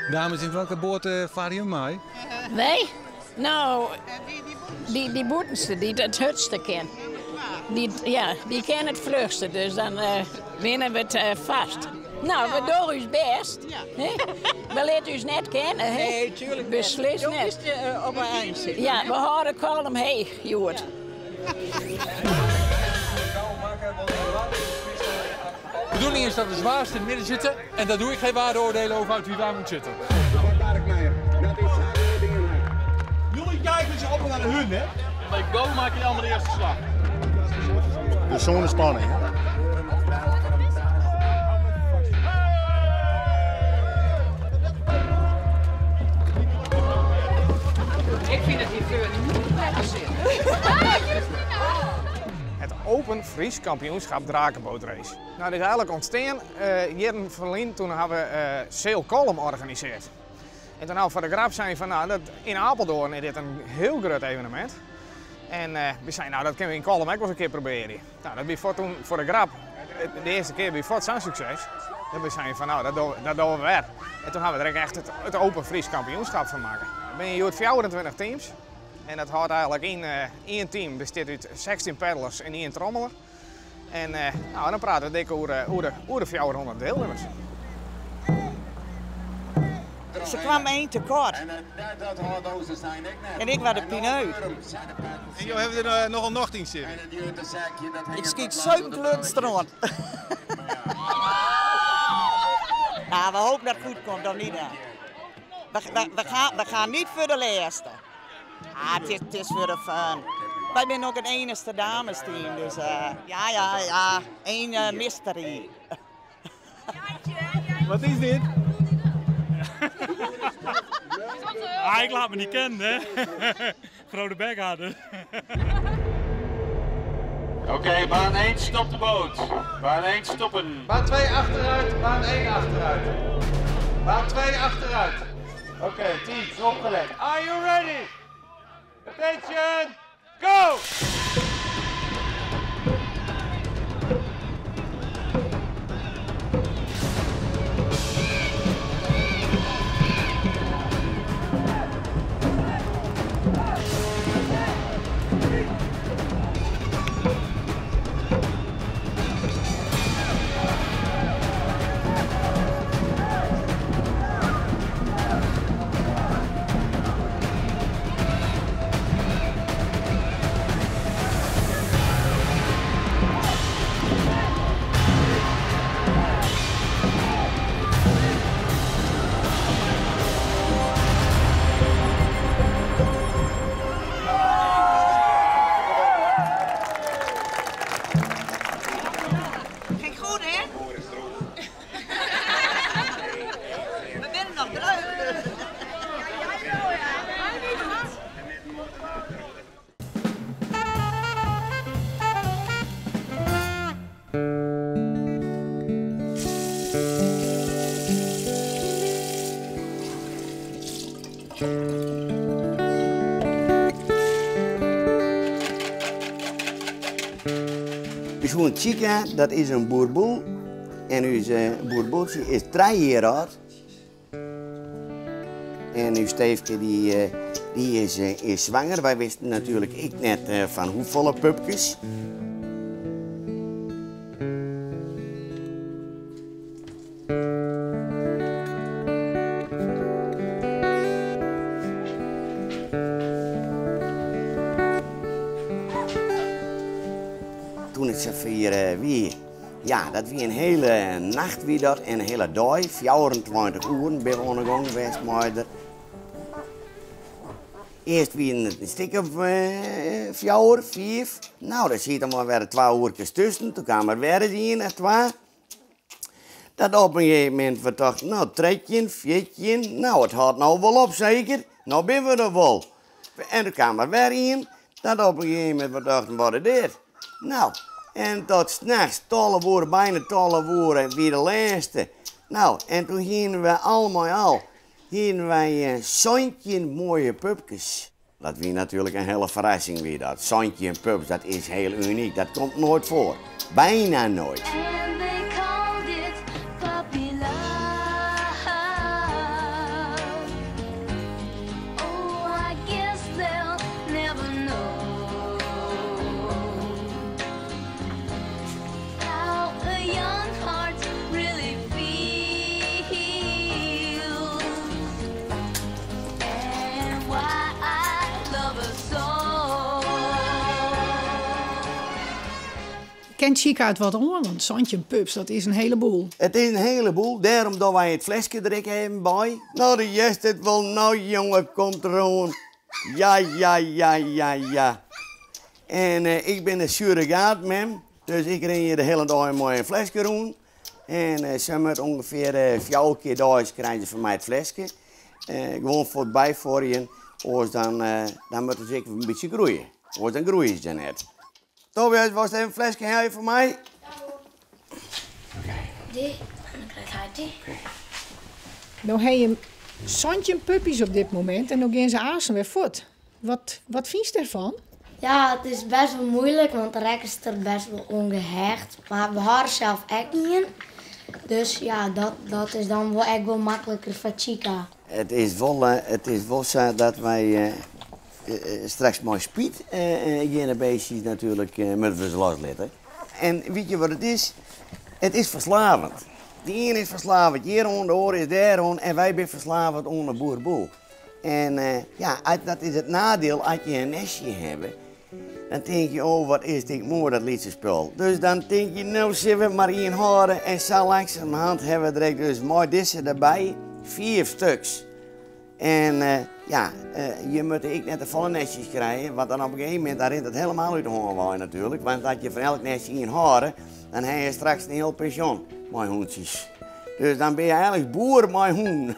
Dames, yn welke boat farre jim mei? Wy? No, dy bûtenste, dy't it hurdste kin. Dy, ja, dy kin it fluchste, dus dan winne we it fast. No, we dogge ús bêst. We litte ús net kenne. Nee, tuerlik net. Beslist Jo net. wist op 'e ein sitten. Ja, we hâlde Kollum heech hjoed. De bedoeling is dat de zwaarste in het midden zitten en daar doe ik geen waardeoordelen over uit wie waar moet zitten. Jullie kijken dus allemaal naar hun, hè? Bij go maak je allemaal de eerste slag. De zone spanning. Hè? Ik fyn it hjir freon lekker sitten. Het Open Fries Kampioenschap Drakenbootrace. Nou, dit is eigenlijk ûntstien jierren ferlyn. Toen hawwe we Sail Kollum organisearre. En toen hawwe we foar de grap sein fan, nou, dat, yn Apeldoorn is dit in hiel grut evenemint. En we seinen, nou, dat kinne we yn Kollum ek wol ris in kear probearje. Nou, dat wie foar toen foar de grap, de earste kear wie fuort sa'n sukses. Dat we seinen fan, nou, dat dogge we wer. En toen hawwe we der ek echt it Open Fries Kampioenschap fan makke. Der binne hjoed 24 teams. En dat hâldt eigentlik yn, ien team bestiet út 16 paddlers en ien trommeler. En nou, dan prate we dik oer de 400 dielnimmers. Se kwam één tekort. En ik was de pineut. En jo hawwe der nochal nocht yn sitten. Ik skyt 7 kleuren stront. Nou, we hopen dat het goed komt, of niet dan? We gaan niet voor de laatste. Ah, het is voor de fun. Wij zijn ook het enige damesteam, dus ja, ja, ja, één mystery. Wat is dit? Ah, ik laat me niet kennen, hè. Grote bek hadden. Oké, baan 1, stop de boot. Baan 1, stoppen. Baan 2 achteruit, baan 1 achteruit. Baan 2 achteruit. Oké, teams, opgelet. Are you ready? Attention, go! Ging goed, hè? We zijn nog druk. Us hûn Chica, dat is in boerboel. En ús boerboeltsje is 3 jier âld. En ús Steefke die is swanger. Wy wisten natuerlik ek net fan hoefolle pupkes. Toen it safier wie, ja, dat wie in hiele nacht wie dat en in hiele dei, 24 oeren binne we oan de gong west mei der. Earst wienen it in stik of 4, 5. Nou, der sieten mar wer 2 oerkes tusken. Toen kaam der wer ris ien of 2. Dat op in gegeven momint we tochten, nou, 13, 14, nou, it hâldt nou wol op seker. Nou binne we der wol. En toen kaam der wer ien. Dat op in gegeven momint we tochten, wat is dit? Nou, en tot s'nachts, 12 oere, bijna 12 oere, wie de lêste. Nou, en toen hienen we al mei al, hienen wij 17 mooie pupkes. Dat wie natuerlik in hiele ferrassing, wie dat. 17 pups, dat is hiel unyk, dat komt noait foar. Bijna noait. And they called it puppy love. Ken Chica it wat oan? Want 17 pups, dat is in heleboel. It is in heleboel, dêrom dogge wy it fleske der ek even by. No, do hearst it wol, no jonge, komt deroan. Ja, ja, ja, ja, ja. En ik bin de surrogaatmem, dus ik rin hjir de hiele dei mei in fleske rûn. En se moat ûngefear fjouwer kear deis krije se fan my it fleske. Gewoan foar it byfuorjen, oars dan, dan moatte se ek in bytsje groeie. Oars dan groeie se net. Tobias, wolst even in fleske helje foar my? Dy, en dan krijt hy dy. No ha je 17 puppies op dit momint en no gean se aansen wer fuort. Wat, wat fynst dêrfan? Ja, it is best wol muoilik, want dan rekkest der best wol oan gehecht. Mar we hâlde sels ek ien, dus ja, dat, dat is dan wol ek wol makliker foar Chica. It is wol, it is wol sa dat wy straks mei spyt geane beestjes natuerlik moatte we se loslitte. En witte je wat it is? It is ferslaavjend. De ien is ferslaafd hjiroan, de oar is dêroan en wy binne ferslaafd oan de boerboel. En ja, dat is it nadiel as je in nestje hawwe. Dan tink je, oh wat is dit moai dat lytse spul. Dus dan tink je, no sille we mar ien hâlde en sa langsumerhand hawwe we der ek dus mei dizze derby fiif stuks. En ja, je moatte ek net te folle nestjes krije, want dan op in gegeven momint dan rint it helemaal út de hân wei natuerlik. Want as je fan elk nestje ien hâlde, dan ha je straks in hiel pensjon mei hûntsjes. Dus dan bin je eigenlik boer mei hûnen.